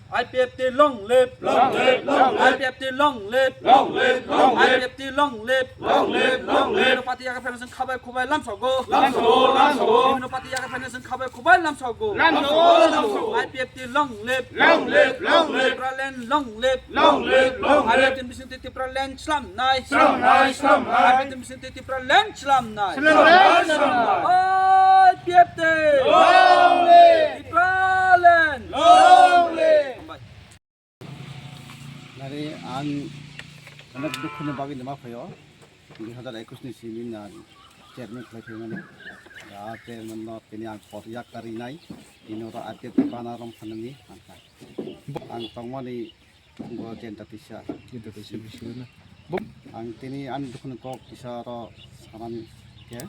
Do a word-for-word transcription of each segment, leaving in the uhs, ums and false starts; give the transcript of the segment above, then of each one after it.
I P F T long live! Long live, long live. I P F T long live! Long live, long live. I P F T long live! Long live, long live. Bini party yakarphano chwng khabai khubai lamsogo. Lamsogo, lamsogo. Bini party yakarphano chwng khabai khubai lamsogo. Lamsogo, lamsogo. I P F T long live! Long live, long live. Tipraland long live! Long live, long live. I P F T ni bisingtwi Tipraland slamnai. Slamnai, slamnai. I P F T ni bisingtwi Tipraland slamnai. Slamnai, slamnai. I P F T! Long live! Tipraland! Long live! Hambai. Nari ang onek dukhu ni bagwi nima phaio. Dui hazar ekus ni simi na chairman khlai phaimani. Ya chairman no tini ang pot yak kari nai. Ino ro atte bana rom phanani ang kha. Ang tongmani bo jenta tisa. Jenta tisa bisingo na. Bo ang tini ani dukhu ni kok kisa ro sanani khe.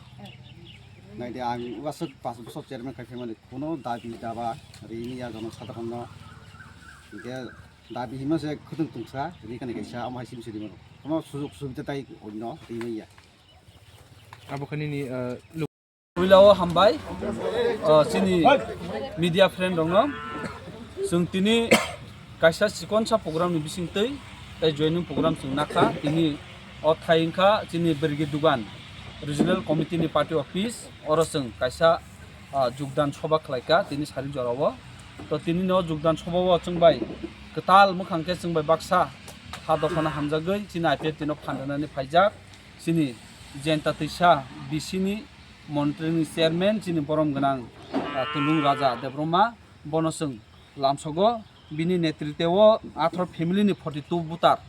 Naidi ang wasuk pas bosor chairman khai phaimani. Kuno dabi daba rini ya jono sadharon no. Hingke dabi hima se khwtwng tungsa, ri kani kaisa, omo hai sim siri mano. Omo sujok subida tai onno ri manya. Abo khe nini, eh, lu- Puila o hambai, eh, chini media friend rokno. Chwng tini kaisa chikonsa program ni bisingtwi, tei joining program chwng nakha. Tini o thai wngkha chini Birgi Dugan Regional Committee ni party office, oro chwng kaisa ah, jogdan soba khlaikha tini sari jorao. To tini no jogdan soba o chwng bai kwtal mwkhang khe chwng bai baksa ha dophano hamjagwi chini I P F T no phan rwnani phaijak. Chini jenta twisa B C ni montri ni chairman chini borom gwnang, ah, Tulung Raja Debbarma bono chwng lamsogo. Bini netritwo atharo family ni forty two voter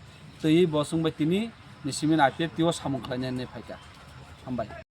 twiwi bo chwng bai tini ni simi I P F T o samung khlainani phaikha. Hambai.